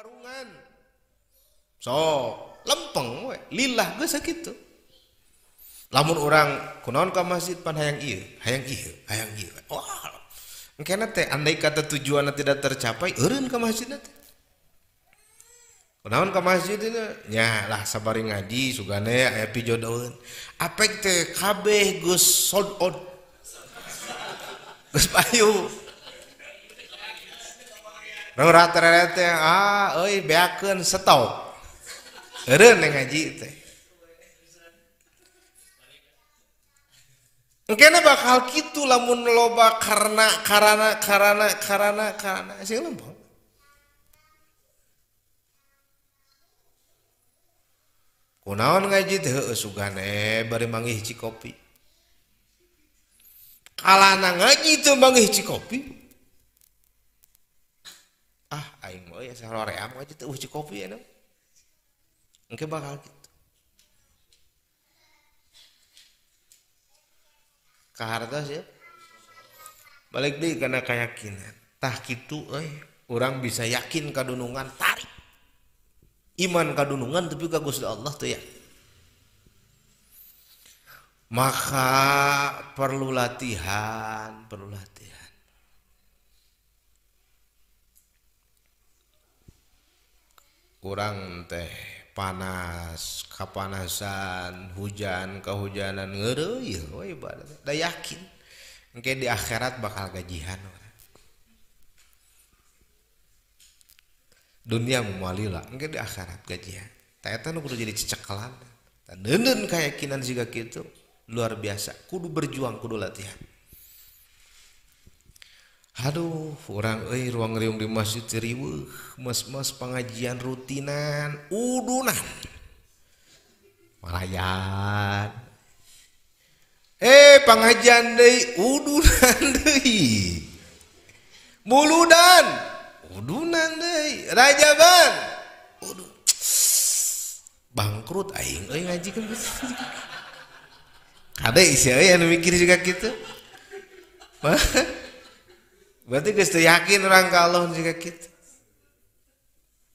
warungan. So, lempeng we, lillah geus sakitu. Lamun urang kunaon ka masjid pan hayang ieu, hayang ieu, hayang ieu. Wah. Engkena teh andai kata tujuanna tidak tercapai, eureun ka masjidna teh. Kunaon ka masjid nya? Nya lah sabari ngaji sugane aya pijodoheun. Apek teh kabeh geus sold out. Geus payu. Reurat teh ah euy beakeun stop. Eureun ngaji teh. Engkena bakal kitu lamun loba karena sing lempeng. Kunaon ngaji teh heueuh sugane bari manggih cikopi. Kalana ngaji teu manggih cikopi. Ah aing mah euy saroream ngaji teh eueuh cikopi anu. Engke bakal kitu. Kahartos ya. Balik deui kana keyakinan. Tah kitu euy, urang bisa yakin kadunungan tarik. Iman kadunungan tapi ka Gusti Allah teu ya. Maka perlu latihan, perlu latihan. Urang teh panas, kapanasan, hujan, kehujanan, ngeureuyeuh we ibadah. Da yakin engke di akhirat bakal gajihan urang. Dunia mumalila, engke di akhirat gajihan. Ta eta nu kudu jadi cecekelan. Ta neuneun keyakinan siga kitu luar biasa, kudu berjuang, kudu latihan. Aduh, urang euy ruang riung di masjid riweuh, mes-mes pengajian rutinan, udunan. Malayan. Pengajian deui, udunan deui. Muludan, udunan deui, rajaban. Uduh. Bangkrut aing euy ngaji kan. Kade isi euy anu mikir juga kitu. Berarti geus teu yakin urang ka Allah juga kitu.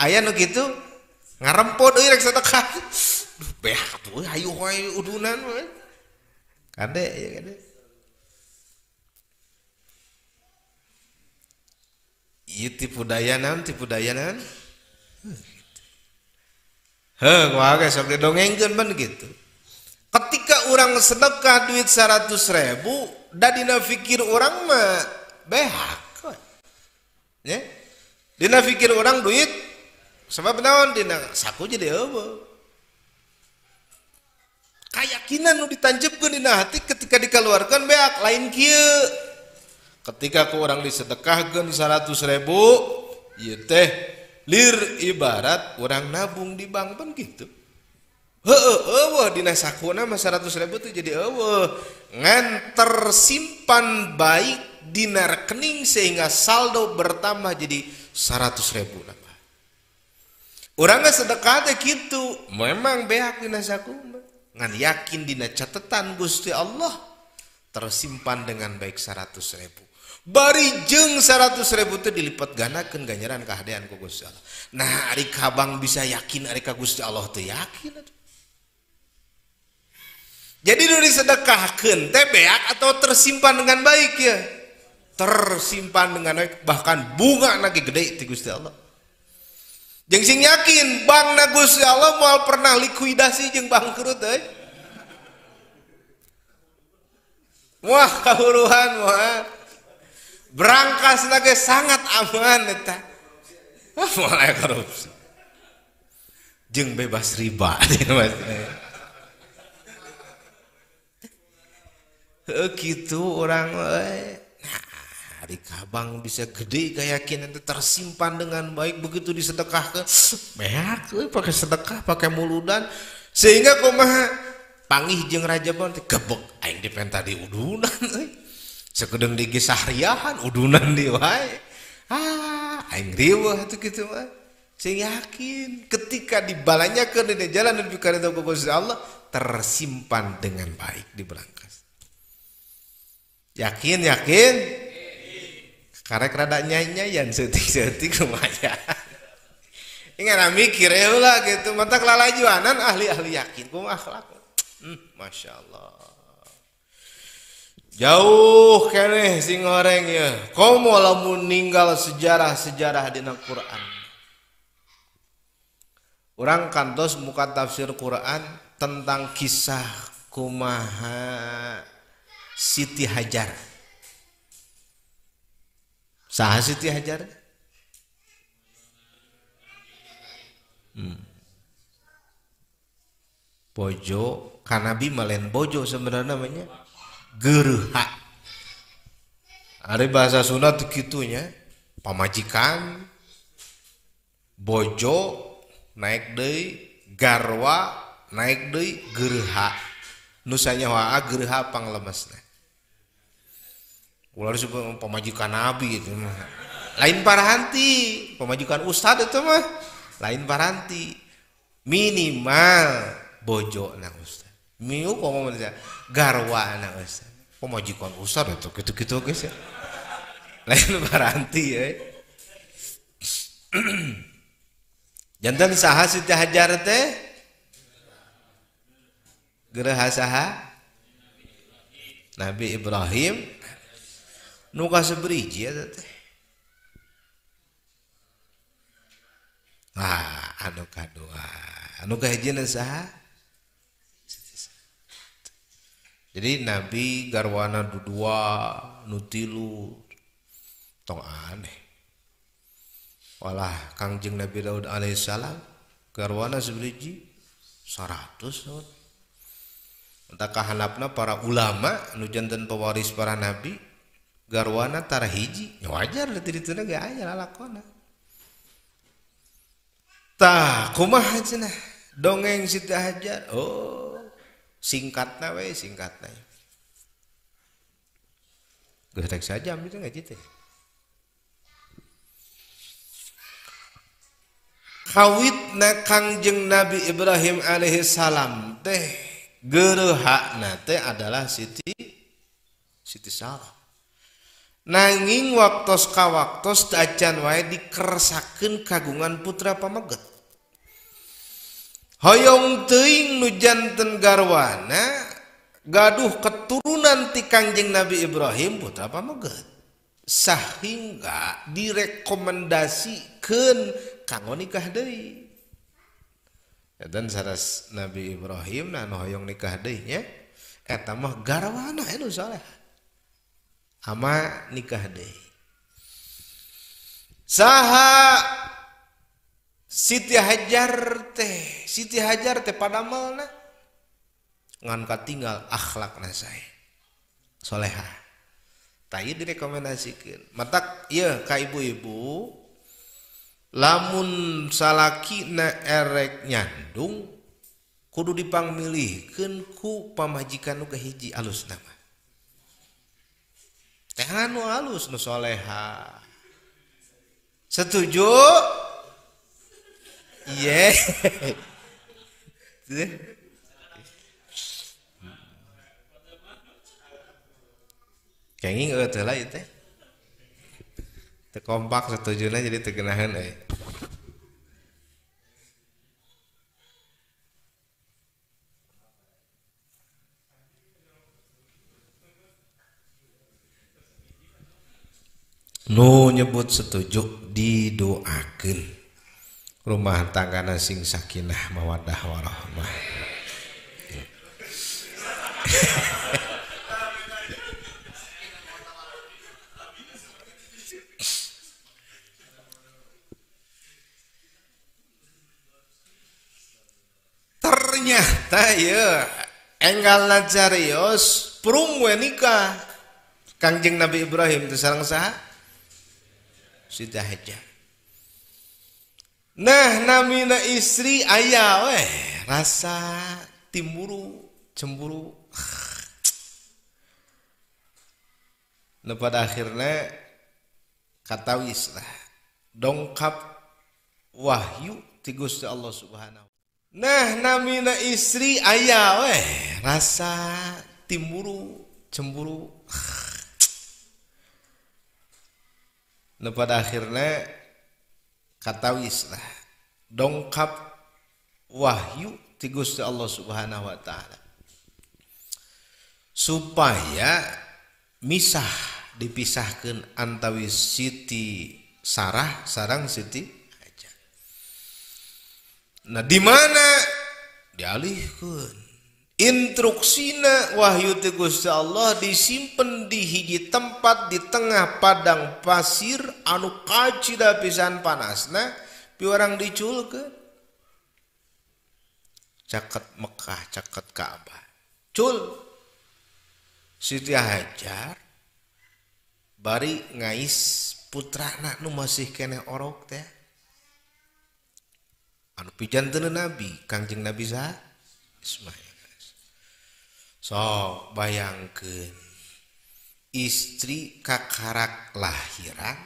Aya nu kitu ngarempot euy rek sedekah. Duh beak tuh hayu wae udunan we. Kade ya kade. Ieu tipu daya naon tipu daya naon? Heuh kumaha ge sok didongengkeun ban kitu. Ketika urang sedekah duit 100.000, da dina fikir urang mah behak. Ya. Dina fikir orang duit sebab naon dina saku jadi eueuh. Kayakinan nu ditanjepkeun dina hati ketika dikeluarkan beak lain kieu. Ketika ku urang disedekahkeun 100.000, ieu teh lir ibarat urang nabung di bank pun gitu. Heueuh eueuh dina sakuna mah 100.000 teh jadi eueuh. Ngan tersimpan baik dina rekening sehingga saldo bertambah jadi 100.000 nambah. Urang ge sedekah teh kitu, memang beak dina saku mah. Ngan yakin dina catatan Gusti Allah tersimpan dengan baik 100.000. Bari jeung 100.000 teh dilipat gandakeun ganjaran kahadean ku Gusti Allah. Nah, ari kabang bisa yakin ari ka Gusti Allah teu yakin atuh. Jadi nu disedekahkeun teh beak atau tersimpan dengan baik ya? Tersimpan dengan baik, bahkan bunga lagi gede ti Gusti Allah. Jeung sing yakin bankna Gusti Allah moal pernah likuidasi jeung bangkrut euy. Wah, kahuruhan moal. Berangkas lagi sangat aman eta. Wah, moal aya korupsi. Jeung bebas riba Gitu orang euy. Nah, ari kabang bisa gede keyakinan itu tersimpan dengan baik begitu disedekahkeun. Beak euy pakai sedekah, pakai muludan sehingga kumaha pangih jeung rajaban teh gebek aing dipenta di udunan euy. Sakedeung di sahriahan udunan di wae. Ah, aing riweuh atuh kitu mah. Sing yakin ketika dibalanyakeun di jalan dan pikiran ku Gusti Allah tersimpan dengan baik di berangkas. Yakin, yakin. Karek rada nyanyian seutik-seutik lumayan. Ingat mikir ya lah gitu. Matak lalajuanan ahli-ahli yakin kumaha akhlak. Masya Allah. Jauh keneh sing horeng ya. Komo lamun ninggal sejarah-sejarah dina Quran. Urang kantos muka tafsir Quran tentang kisah kumaha Siti Hajar. Saha Siti Hajar? Bojo kanabi malen bojo sebenarnya namanya gerha. Ari bahasa Sunda kitunya pamajikan bojo naik deui garwa naik deui gerha. Nu sanyawa gerha panglemesna. Ulah disebut pamajikan nabi itu mah. Lain paranti, pamajikan ustad itu mah lain paranti. Minimal bojo na ustad. Miu komo garwa na ustad. Pamajikan ustad itu gitu-gitu guys ya. Lain paranti ya. Jantan saha Siti Hajar teh? Gereha saha? Nabi Ibrahim. Nu kaseberiji eta teh. Ah, anu kadua. Anu kahijina saha? Jadi Nabi garwana dua, nu tilu, tong aneh. Walah Kangjeng Nabi Daud alaihissalam garwana seberiji 100. Entah kahanapna para ulama nu janten pewaris para nabi garwana tara hiji, ya wajar da dituna ge aya lalakona. Tah kumaha cenah dongeng Siti Hajar? Oh, singkatna we singkatna. Geus rek sajam itu ngaji teh. Kawitna Kangjeng Nabi Ibrahim alaihi salam teh gerehana teh adalah Siti Sarah. Nanging waktos ka waktos acan wae dikersakeun kagungan putra pameget. Hoyong teuing nu janten garwana gaduh keturunan ti Kangjeng Nabi Ibrahim putra pameget. Sahingga direkomendasikeun kanggo nikah deui. Dan saras Nabi Ibrahim nah hoyong nikah deui nya eta mah garwana anu saleh. Ama nikah deui. Saha Siti Hajar teh? Siti Hajar teh padamelna ngan katinggal akhlakna sae. Soleha. Tah ieu direkomendasikeun. Matak ieu ka ibu-ibu lamun salakina erek nyandung kudu dipangmilihkeun ku pamajikan nu kahiji alus nama. Teh anu alus nu soleha. Setuju? Iya. Yeah. Kenging eueuh teh lah ieu teh. Teu kompak setujuna jadi teu geunaheun euy. Nu nyebut setuju didoakeun rumah tanggana sing sakinah mawaddah warahmah. Ternyata ya enggal carios prung we nikah Kangjeng Nabi Ibrahim teh sareng saha? Siti Hajar. Nah namina istri aya weh rasa timburu cemburu. Nah pada akhirnya katawis lah dongkap wahyu ti Gusti Allah Subhanahu. Nah namina istri aya weh rasa timburu cemburu. Nah pada akhirnya katawis lah Dongkap wahyu ti Gusti Allah Subhanahu wa taala. Supaya misah dipisahkeun antawis Siti Sarah sareng Siti Hajar. Nah, di mana dialihkeun instruksina wahyu ti Gusti Allah disimpen di hiji tempat di tengah padang pasir anu kacida pisan panasna piwarang diculkeun caket Mekah caket Ka'bah cul Siti Hajar bari ngais putrana nu masih keneh orok teh anu pijanteun Nabi Kangjeng Nabi saha Ismail. So bayangkeun istri kakarak lahiran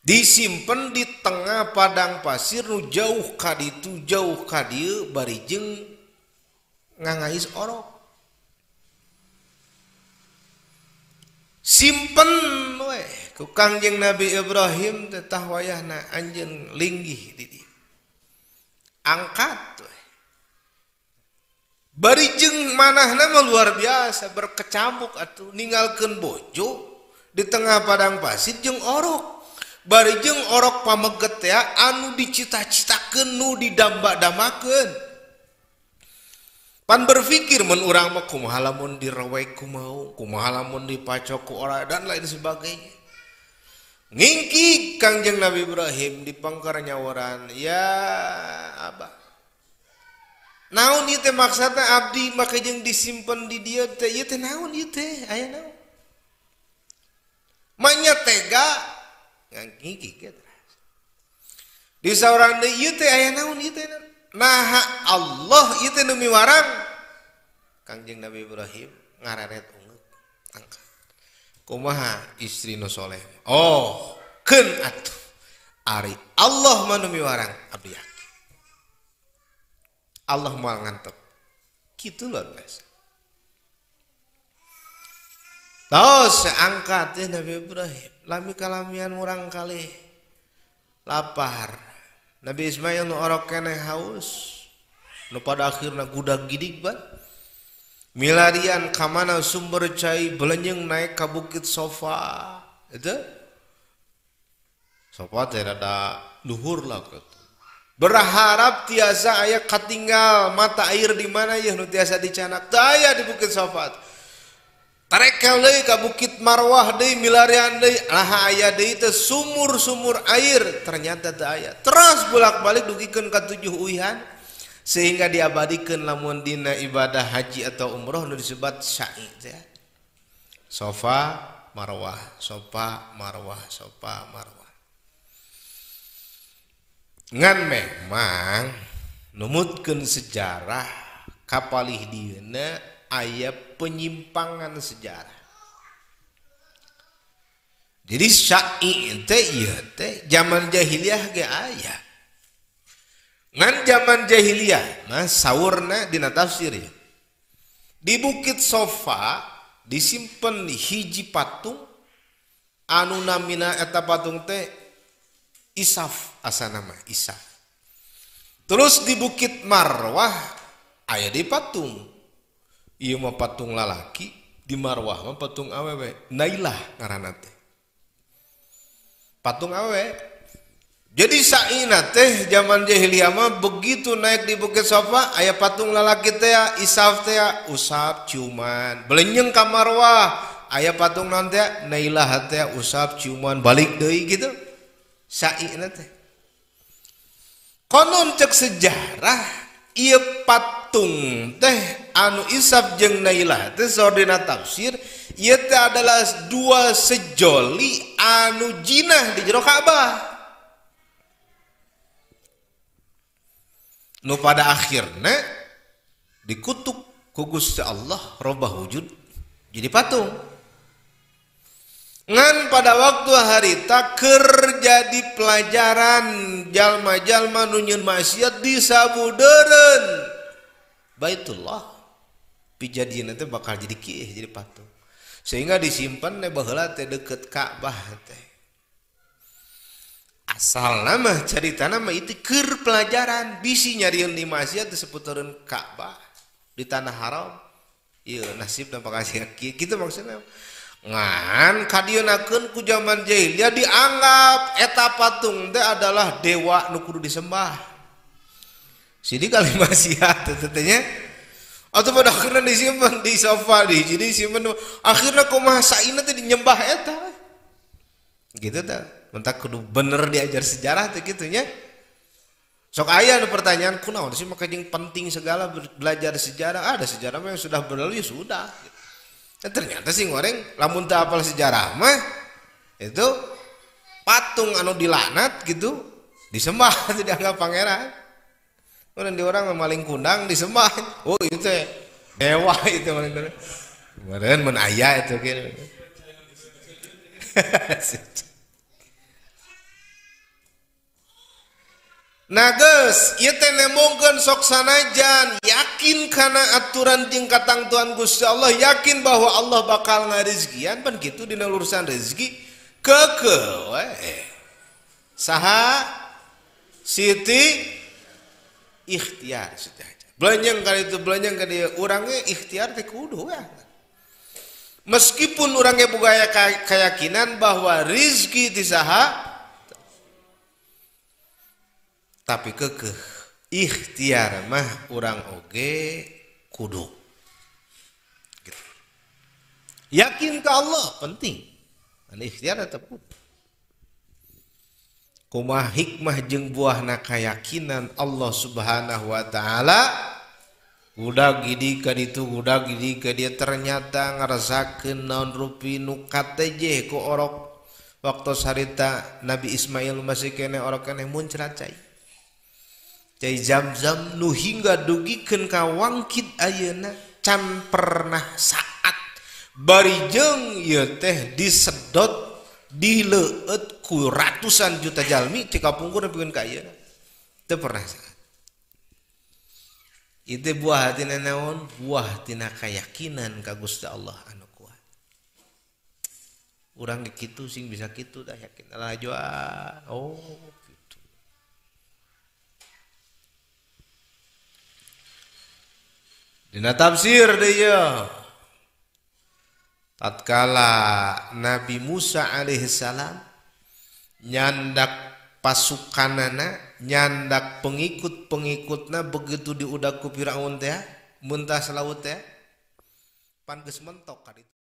disimpen di tengah padang pasir nu jauh ka ditu jauh ka dieu bari jeung ngangais orok simpen we ku Kangjeng Nabi Ibrahim teh tah wayahna anjeun linggih di dieu angkat we bari jeung manahna mah luar biasa berkecamuk atuh ninggalkeun bojo di tengah padang pasir jeung orok bari jeung orok pameget teh anu dicita-citakeun nu didamba-dambakeun pan berpikir mun urang mah kumaha lamun direwek kumaha kumaha lamun dipacok ku ora dan lain sebagainya ngingki Kangjeng Nabi Ibrahim di pangkar nyawaran ya abah naon ieu teh maksudna abdi make jeung disimpen di dieu teh ieu teh naon ieu teh aya naon manya tega ngangki kieu di saurang deui ieu teh aya naon ieu teh naha Allah ieu teh nu miwarang Kangjeng Nabi Ibrahim ngareret ungeuk angkat kumaha istri nu soleh oh keun atuh ari Allah mah nu miwarang abdi yakin Allah moal ngantep kitu luar biasa. Tos angkat ya Nabi Ibrahim lami kalamian murang kali lapar Nabi Ismail nu orok keneh haus nu pada akhirna gudag gidig ban milarian kamana sumber cai belenyeng naik ka bukit Sofa itu Sofa teh rada luhur lah gitu. Berharap tiasa aya katinggal mata air di mana ya nu tiasa dicanak teu aya di bukit Sofa tarekel deui ka bukit Marwah deui milarian deui laha aya deui teh sumur-sumur air ternyata teu aya terus bolak-balik dugikeun ka 7 uihan sehingga diabadikeun lamun dina ibadah haji atau umroh nu disebat sa'i teh Sofa Marwah Sofa Marwah Sofa Marwah ngan memang numutkeun sejarah kapalih dieuna aya penyimpangan sejarah. Jadi sa'i teh ieu teh zaman jahiliyah ge aya. Ngan zaman jahiliyah mah saurna dina tafsir ya. Di Bukit Sofa disimpen hiji patung anu namina eta patung teh Isaf asana mah Isaf. Terus di Bukit Marwah aya di patung. Ieu mah patung lalaki, di Marwah mah patung awewe. Nailah ngaranna teh. Patung awewe. Jadi saina teh zaman jahiliyah mah begitu naik di Bukit Sofa aya patung lalaki teh Isaf teh usap ciuman. Belenyeng ka Marwah aya patung naon teh Nailah teh usap ciuman balik deui gitu. Saina teh konon cek sejarah ieu patung teh anu Isaf jeung Nailah teh saordina tafsir ieu teh adalah dua sejoli anu jinah di jero Ka'bah nu pada akhirna dikutuk ku Gusti Allah robah wujud jadi patung. Ngan pada waktu harita keur jadi pelajaran jalma-jalma nu nyeun maksiat disabudeureun Baitullah pijadieuna teh bakal jadi kieu jadi patung sehingga disimpan teh baheula teh deukeut Ka'bah teh. Asal nama carita nama itu keur pelajaran bisi nyarieun di maksiat di seputaran Ka'bah di tanah haram. Ieu nasib nampak kasih kitu maksudna. Ngan kadieunakeun ku zaman jahiliyah dianggap eta patung teh adalah dewa nu kudu disembah. Sini kali maksiat teh nya. Atau pada akhirnya disimpan di sofa di jadi disimpan akhirnya kumaha saina teh dinyembah eta. Gitu tah. Mentak kudu bener diajar sejarah teh kitu nya. Sok aya nu pertanyaan kunaon sih maka jeung penting segala belajar sejarah. Ada sejarah mah yang sudah berlalu ya sudah. Nah, ternyata sih ngoreng lamun teu apal sejarah mah itu patung anu dilaknat gitu disembah dianggap pangeran. Orang di orang maling kundang disembah. Oh itu teh dewa itu maling kundang. Kemarin mun aya itu kieu. Nah geus, ieu teh nembongkeun sok sanajan yakin kana aturan jeung katangtuan Gusti Allah, yakin bahwa Allah bakal ngarizkian pan kitu dina urusan rezeki keukeuh we. Saha Siti ikhtiar Siti Hajar. Belanjang ka ditu belanjang ka dieu urang ge ikhtiar teh kudu we. Meskipun urang ge boga keyakinan bahwa rezeki ti saha tapi kekeh ikhtiar mah urang oge kudu gitu. Yakin ke Allah penting, dan ikhtiar tetap kudu. Kumaha hikmah jeung buahna keyakinan Allah Subhanahu wa taala gudag gidi ka ditu gudag gidi ka dieu ternyata ngarasakeun naon rupi nu katejeh ku orok waktu harita Nabi Ismail masih keneh orok keneh muncrat cai Cai Zam-zam nu hingga dugikeun ka wangkit ayeuna can pernah saat bari jeung ieu teh disedot dileueut ku ratusan juta jalmi ti kapungkur nepikeun ka ayeuna teu pernah saat. Itu buah tina naon? Buah tina keyakinan ka Gusti Allah anu kuat. Urang ge kitu sing bisa kitu dah yakin lalajoan. Oh gitu. Dina tafsir deui tatkala Nabi Musa alaihissalam nyandak pasukanana, nyandak pengikut-pengikutna begitu diudak ku Firaun teh, muntah laut teh, pan geus mentok ka ditu.